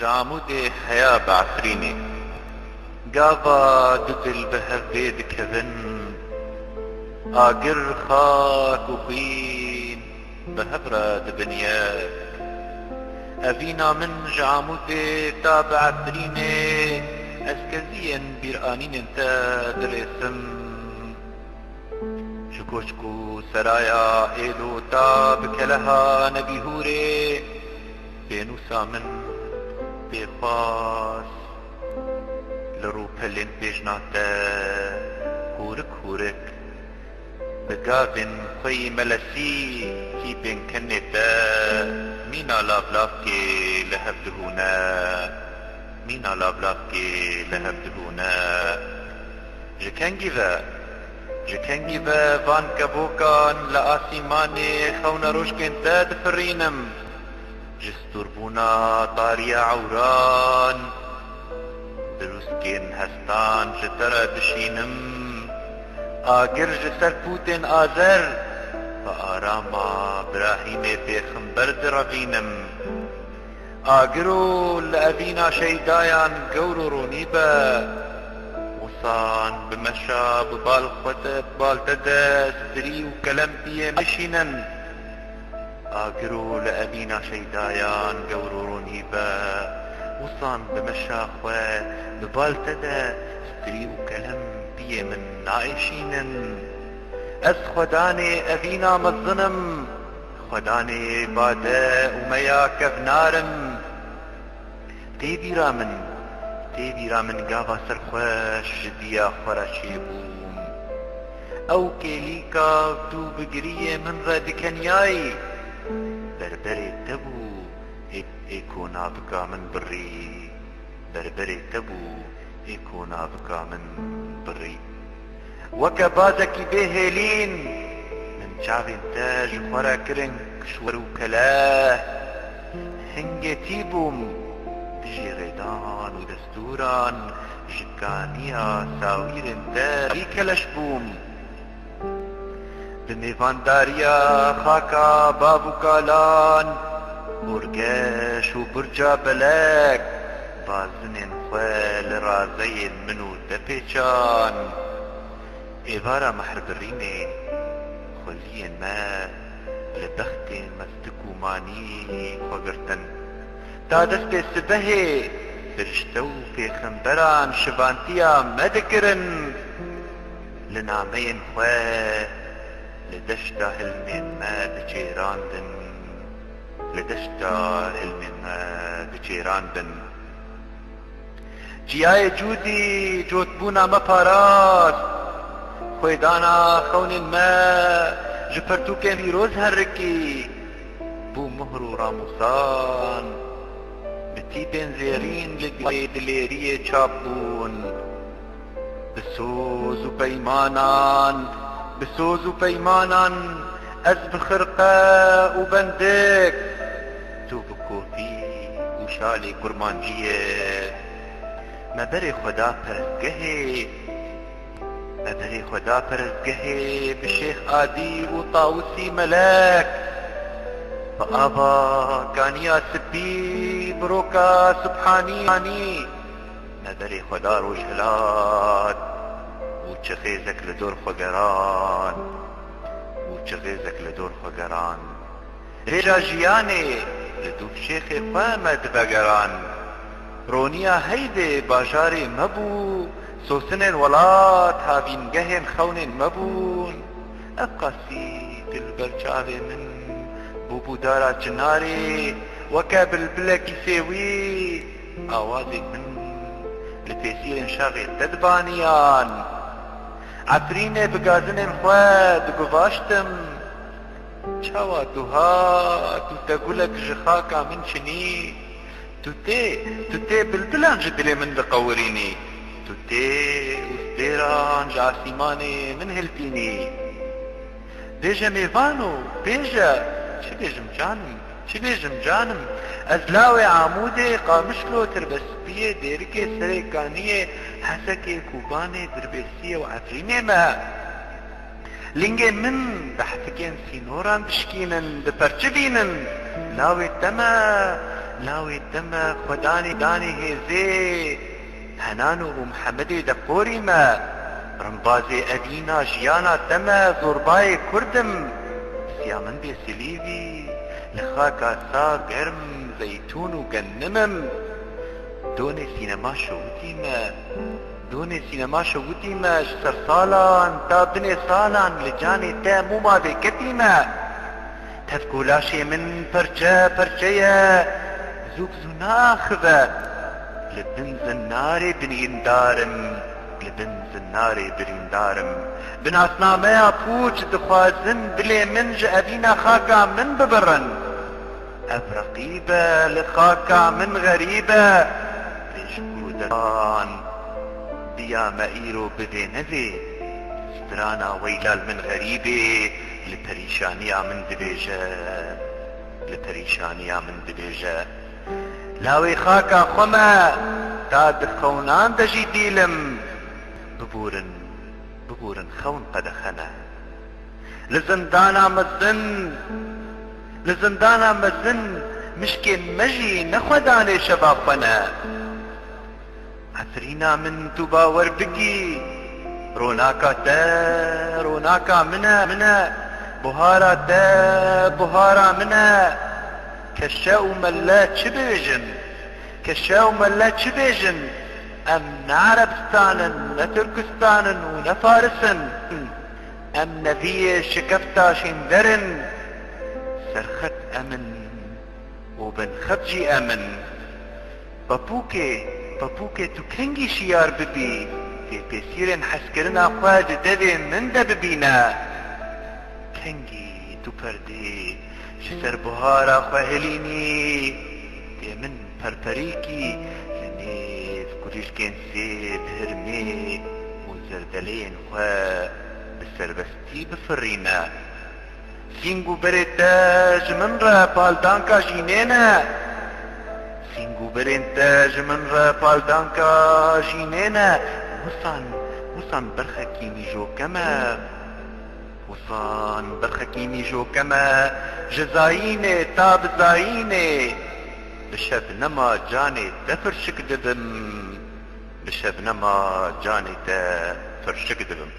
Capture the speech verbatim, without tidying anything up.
Ji Amûdê heya bi Efrînê. Gava du dil bi hev vê dikevin, agir, xak û xwîn bi hev re dibin yek. Evîna min ji Amûdê ta bi Efrînê, ez keziyên bîranînên te dilêsim. Ji koçk û seraya êlo ta bi keleha Nebîhûrê, pênûsa min pê xwest li rûpelên pêjna te hûrik hûrik bi gavên xweyî melesî tîpên kenê te mîna lavlavkê li hev dihûne, mîna lavlavkê li hev dihûne. Ji kengî ve, ji kengî ve van kevokan li asîmanê xewna rojkên te difirînim. Ji stûrbûna tariya ewran, dirûskên hestan ji te re dişînim. Agir ji ser pûtên azer, bi arama Birahîmê pêxember direvînim. Agiro li evîna şeydayan gewr û ronî be. Wisan bi meşa bi bal xwe de, bi bal te de strî û kelem piyê min şînin. Agiro li evîna şeydayan gewr û ronî be. Wisan bi meşa xwe bi bal te de strî û kelem piyê min naêşînin. Ez xwedanê evîna mezin im. Xwedanê bade û meya kevnar im. Tê bîra min, tê bîra min gava serxweş ji diya xwe re çêbûm. Ew kêlîka tu bi giriyê min re dikenyayî, berberê te bû, ê, ê ku navika min birî. Berberê te bû, ê ku navika min birî. Weke bazekî bê hêlîn, min çavên te ji xwe re kirin kişwer û keleh. Hingê tî bûm, dijî rêdan û destûran ji kaniya sawîrên te rî keleş bûm. Bi mêvandariya xaka bav û kalan, orgeş û burca belek, bazinên xwe li razeyên min û te pêçan. Êvara mehr birînê, xweziyên me li bextên mestik û manî xwe girtin. Ta destê sibehê firişte û pêxemberan şivantiya me dikirin. Li nameyên xwe li deşta hilmên me diçêrandin, li deşta hilmên me diçêrandin. Çiyayê Cûdî cotbûna me parast, xwêdana xewnên me ji pertûkên pîroz herikî. Bû mohr û ramûsan, bi tîpên zêrîn li dilê dilêriyê çap bûn. Bi soz û peymanan, bi soz û peymanan, ez bi xirqe û bendik, tu bi kofî û şalê kurmanciyê. Me berê xwe da perestgehê, me berê xwe da perestgehê bi Şêx Adî û Tawusî Melek. Bi ava kaniya spî, bi roka Subhanî, me berê xwe da rojhilat û çi xêzek li dor xwe geran, û çi xêzek li dor xwe geran. Rêja jiyanê li dûv şêxê xwe me divegeran. Roniya Heydê bajarê me bû, sosinên welat havîngehên xewnên me bûn. Ev qasî tu li ber çavê min bûbû dara çinarê, weke bilbilekî sêwî, awazên min li pêsîrên şaxê te dibaniyan. Efrînê bi gazinên xwe diguvaştim. Çawa tu hat û te gulek ji xaka min çinî? Tu tê, tu tê bilbilan ji dilê min diqewirînî. Tu tê û stêran ji asîmanê min hiltînî. Bêje mêvano, bêje, çi bêjim canim, çi bêjim canim? Ez lawê Amûdê, Qamişlo, Tirbespiyê, Dêrikê, Serê Kaniyê, Hesekê, Kûbanê, Dirbêsiyê û Efrînê me. Lingên min behtikên sînoran dişkînin, diperçivînin. Lawê te me, Lawê te me xwedanê danê hêzê, Henan û Mihemedê de qorî me. Rimbazê evîna jiyana te me, zorbayê Kurd im. Siya min bê silîvî, li xaka sa germ, zeytûn û gennim im. Donê sînema şewitî me. Donê sînema şewitî me, ji sersalan ta binê salan li canê te mûma vêketî me. Tevko laşê min perçe perçe ye, zû bi zû naxive. Li bin zinarê birîndar im, li bin zinarê birîndar im. Bi nasnameya pûç dixwazin dilê min ji evîna xaka min bibirin. Ev reqîb e, li xaka min xerîb e. Pêşku deran diya me îro bivê nevê. Strana weyla li min xerîbê, li perîşaniya min dibêje, li perîşaniya min dibêje. Lawê xaka xwe me, ta di xewnan de jî dîl im. Biborin, biborin xewn qedexe ne. Li zindana mezin, li zindana mezin, mişkên me jî ne xwedanê şeva xwe ne. Efrîna min, tu bawer bikî, ronaka te, ronaka min e, min e, buhara te, buhara min e. Keşe û melle çi bêjin? Keşe û melle çi bêjin? Em ne Erebistan in, ne Tirkistan in û ne Faris in. Em neviyê şikefta şînder in. Serxet em in û binxet jî em in. Papûkê, papûkê tu kengî şiyar bibî, tê pêsîrên hezkirina xwe di devê min de bibîne. Kengî tu perdê ji ser buhara xwe hilînî, tê min perperîkî li nêv kulîlkên sêv, hirmê û zerdeleyên xwe bi serbestî bifirîne. Sîng û berê te ji min re paldanka jînê ne. Sîng û berên te ji min re paldanka jînê ne. Wisan, wisan berxekî mîjoke me. Wisan berxekî mîjoke me, ji zayînê ta bi zayînê, bi şebnema canê te firşik dibim, bi şebnema canê te firşik dibim.